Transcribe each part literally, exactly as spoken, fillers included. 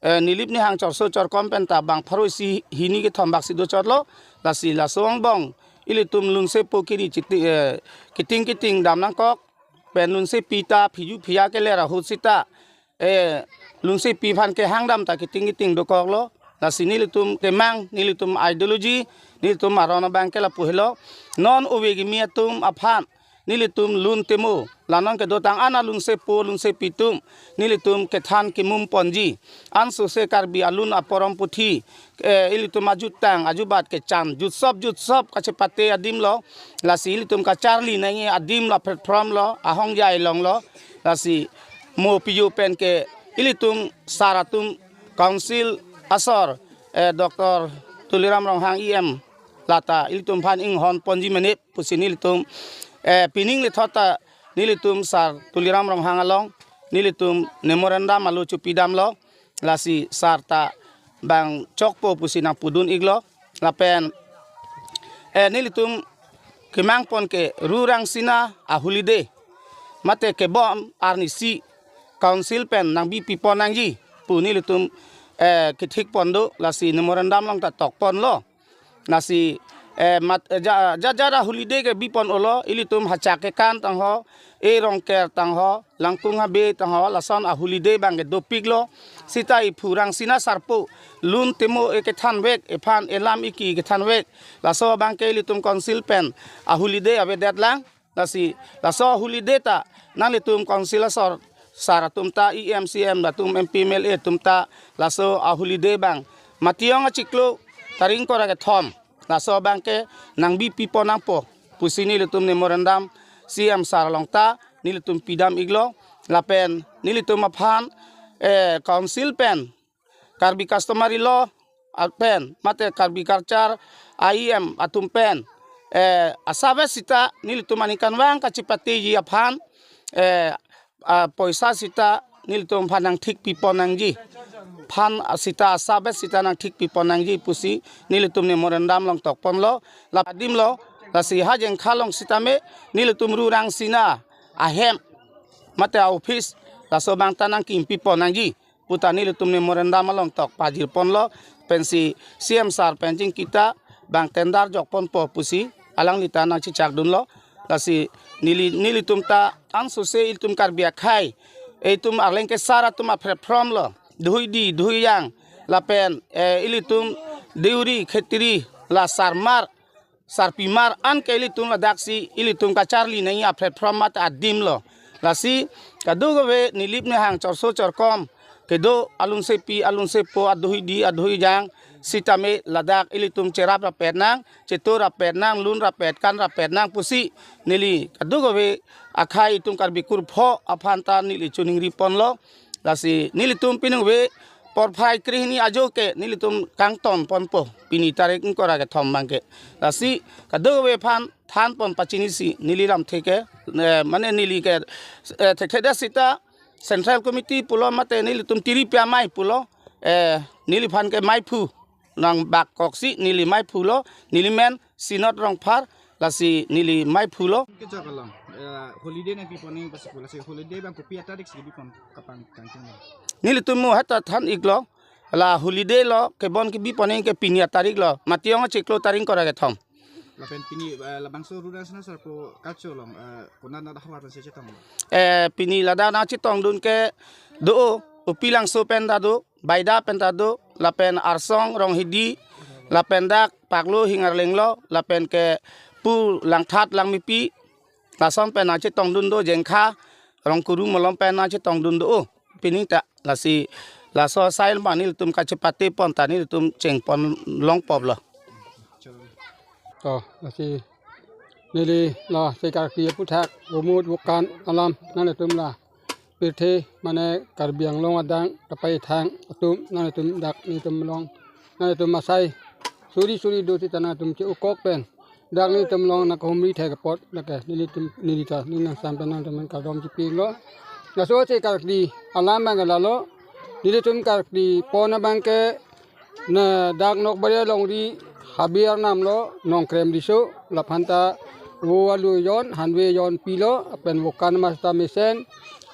eh, Nilip Nihang chorso chorkom pen ta bang pharo isi hini kethom bak si dochotlo. Lasi laso angbong ilitum lunsepo kiri chiti, eh, kiting kiting dam nangkok, pen lunsepi ta phiju phiya keler ahut sita, eh, lunsepi aphan kehang dam ta kiting kiting dokoklo. Lasi nelitum kemang, nelitum ideology, nelitum aron abang ke lapu helo. Non ove kimi atum aphan nelitum lun temo, la non kedotang ana lunsepo lunsepi atum nelitum kethan kemum ponji. Ansose Karbi alun aporom puthi, eh, ilitum ajutang ajubat kechan jutsop jutsop kachepate adim lo. Lasi ilitum kacharli nangji adim lo, platform lo, ahongjai longlo. Lasi mo piju pen ke ilitum sar atum council asor, eh, Doctor Tuliram Ronghang E M lata ilitum aphan inghon ponji menit pusi nelitum, eh, pining lethot ta nelitum sar Tuliram Ronghang along nelitum memorandum alo chopidamlo. Lasi sar ta bang chokpo pusi nangpudun iklo. Lapen, eh, nelitum kemang pon ke Ru Rangsina a-holiday mate kebom arnisi council pen nangbipi pon nangji pu nelitum, eh, kethik pon do. Lasi memorandum along ta tok ponlo. Lasi, eh, mat, eh, ja, ja, ja ra holiday kebi pon olo, ilitum hachak kekan tangho, e rongker tangho, langkung habe tangho, lason a-holiday bang ke dopiklo. Sita iphu Rangsina sarpo lun temo e kethanvek, ephan elam iki kethanvek. Laso bang ke ilitum council pen a-holiday avedet lang. Lasi laso holiday ta nanglitum council asor sar atum ta, E M, C M atum, M P, M L A atum ta laso a-holiday bang Matiyong achiklo tarik ingkoi ra kethom laso bang ke nangbipi pon nangpo pusi nelitum memorandum C M sar along ta nelitum pidam iklo. Lapen nelitum aphan, eh, council pen Karbi customary law pen mate Karbi culture a-E M atum pen, eh, asap sita nelitum aningkanvang kachepateji aphan, eh, a poisa sita nelitum aphan nangthikpi pon nangji. Aphan sita asap sita nangthikpi pon nangji pusi nelitum memorandum along tok ponlo, la adim lo. Lasi ha Jengkha along sitame nelitum Ru Rangsina ahem mate a-office laso bang ta nangkimpi pon nangji puta nelitum memorandum along tok pajir ponlo. Pensi C M sar pen chingki ta bang tender jok ponpo pusi alangli ta nangchechak dunlo. Lasi neli, nelitum ta ansose ilitum Karbi akhei, itum arleng kesar atum a-platform lo, dhui di dhui yang, lapen, eh, ilitum deuri khetiri, la sarmar sarpimar an ke ilitum ladak si ilitum kacharli nangji a-platform mate adim lo. Lasi kadokave Nilip Nihang chorso chorkom kedo alunsepi alunsepo, adhui di adhui jang sitame ladak ilitum cherap rapet nang, cheto rapet nang, lun rapet, kan rapet nang pusi neli kadokave akhei itum Karbi kurpho aphan ta neli choningri ponlo. Lasi nelitum piningve porphai krehini ajo ke nelitum kangton ponpo pini tarik ingkoi ra kethom bang ke. Lasi kadokave aphan than pon pachinisi neli lamthe ke, eh, mane neli ke, eh, thekthe sita Central Committee pulo mate nelitum tiri pi amei pulo, eh, neliphan ke meiphu nang bak koksi neli meiphulo, neli men Sinot Rongphar, lasi neli meiphulo. Kechok along, eh, holiday nangpi pon nangji pusi pu, lasi holiday bang kopi atarik si kebi pon kapangkang lo? Nelitum mo heta than iklo, la holiday lo, kebon kebi pon nangji ke pini atarik lo, Matiyong achiklo tarik ingkoi ra kethom. Lapen pini, eh, labangso Ru Rangsina sarpo culture along, eh, konat nat havar pensi chetong lo? Eh, pini ladak nangchetongdun ke do, Upilangso pen ta do, Baida pen ta do, lapen Arsong Ronghidi, lapen dak Paklo Hingarleng lo, lapen ke Pu Langthat Langmipi, lason pen nangchetongdun do, Jengkha Rongkuru malom pen nangchetongdun do, o, pining ta, lasi laso asai ma nelitum kachepate pon ta nelitum cheng pon longpop lo. To, lasi neli la se Karbi aphuthak, vomut vokan alam nanglitum la pirthe mane Karbi Anglong adang kapai thang atum nanglitum dak nelitum along, nanglitum asai suri suri do sita nangtum che-ukok pen dak nelitum along nangkahumri thek apot lake nelitum neli ta neli nangsam pen nangtum kardom chipilo. Laso se Karbi alam bang lalo, nelitum Karbi pon abang ke na dak Nokbaria longri habe arnam lo, Nongkrem Riso, laphan ta vo alu jon, hanve jonpilo, pen vokan masta mesen,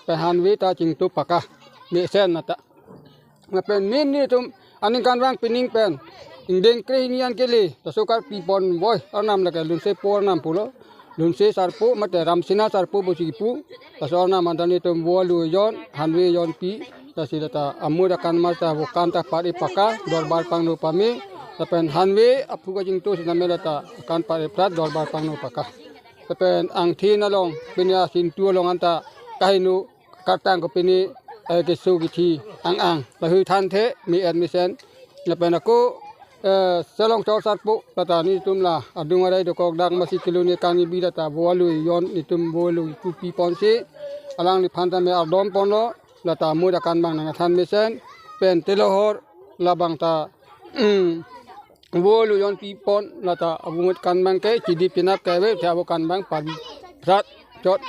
pen hanve ta chingtu paka mesen mata. Lapen main netum aningkanvang pining pen ingdeng krehini an kele, laso karpi ponvoi arnam lake Lunsepo arnam pulo. Lunse Sarpo mate Ramsena Sarpo pusi kipu. Laso arnam anta netum vo alu jon, hanve jonpi, lasi lata amut akan mar ta vo kan ta pare paka, dorbar pangno pame, lapen hanve aphu kachingthur sitame lata akan pare prat, dorbar pangno paka. Lapen angthin along, pini asintu along anta kaheno kartang ko pini, eh, keso kithi ang-ang. Lahei thanthe, me-et mesen. Lapen ako, eh, Selongchor Sarpo, lata netum la adung arai dokok dak masi kilo ni kangni bi lata vo alu jon, netum vo alu kupi ponsi, alangliphan tame ardom ponlo, lata amut akan abang nangthan mesen, pen telohor labang ta, mm, vo alu jonpi pon, lata avo amut akan abang ke chidi pinap ke ave, the avo akan abang pari prat chot.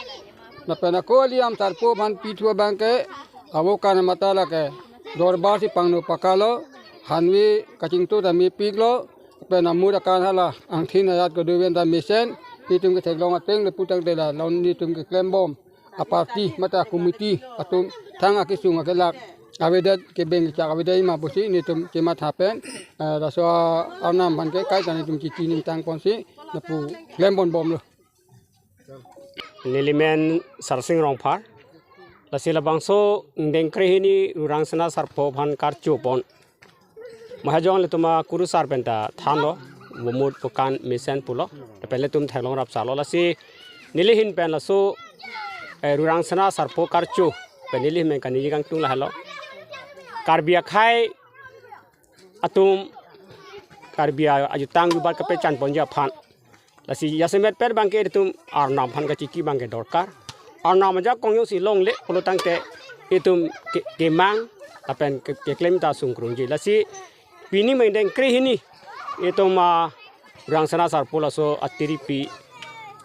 Lapen ako Liam Sarpo aphan pithu abang ke avo akan mata lake dorbar si pangno pakalo, hanve kachingthur ta mepiklo, pen amut akan hala angthin ajat kedo ven ta mesen, netum ketheklong ateng le putangte la lon netum keklembom aparty mate committee atum thang akesung akelak avedet, kebeng kechak avedet ma pusi netum kematha pen, eh, laso arnam aphan ke kaita netum chiti ningtang ponsi lapu klem ponbomlo. Neli men Sarsing Rongphar. Lasi labangso ingdeng krehini Rurangsena Sarpo aphan karcho pon. Mahajong ilitum akurusar pen ta thanlo, vo amut vo kan mesen pulo, lapen ilitum theklong rapsarlo. Lasi neli ahin pen laso, eh, Rurangsena Sarpo karcho pen neli ahin pen kaningje kangtung lahelo. Karbi akhei atum, Karbi a-, ajutang jubat kapechan ponji aphan. Lasi jasemet pen abang ke itum arnam aphan kachiki abang ke dorkar. Arnam ajakong jongsi longle pulotangte itum ke-, kemang lapen ke-, keklem ta sungkrungji. Lasi pini ingdeng krehini itum, ah, Rurangsena Sarpo laso atiripi,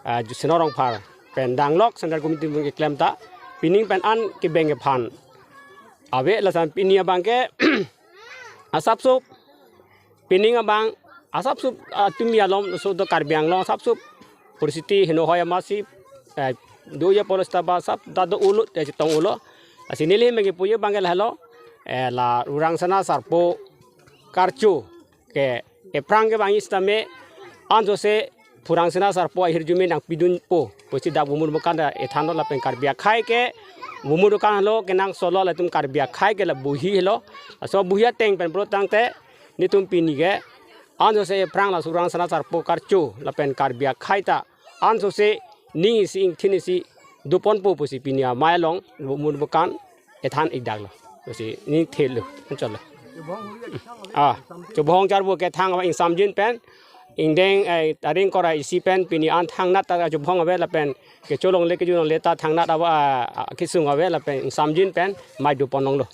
ah, Jusena Rongphar pen danglok Central Committee pen keklem ta pining pen an kebeng kephan ave. Lason pini abang ke asapso pining abang asapso, ah, tumi alom so do Karbi Anglong asapso poristhiti heno hoi amatsi, eh, do ya polos ta ba asap ta do ulut, eh, chetong ulo. Lasi neli ahin pen kipuji abang ke lahelo, eh, la Rurangsena Sarpo karcho ke ephrang kevang sitame ansose Rurangsena Sarpo ahirjume nangpidunpo pusi dak vo amut vo kan ta ethanlo. Lapen Karbi akhei ke vo amut vo kan lo kenangsotlo, latum Karbi akhei ke la buhi helo. Laso buhi ateng pen pulotangte netum pini ke ansose ephrang la Rurangsena Sarpo karcho lapen Karbi akhei ta ansose ning isi ingthin isi doponpo pusi pini amei along vo amut vo kan ethan-ik daklo. Pusi ning thelo, anchotlo. Ah, chobhong charvo kethang ava ingsamjin pen, ingdeng, eh, taring kora isi pen pini an thangnat ta chobhong ave lapen kecho longle keju longle ta thangnat ava, ah, kesung ave lapen ingsamjin pen mei doponlonglo.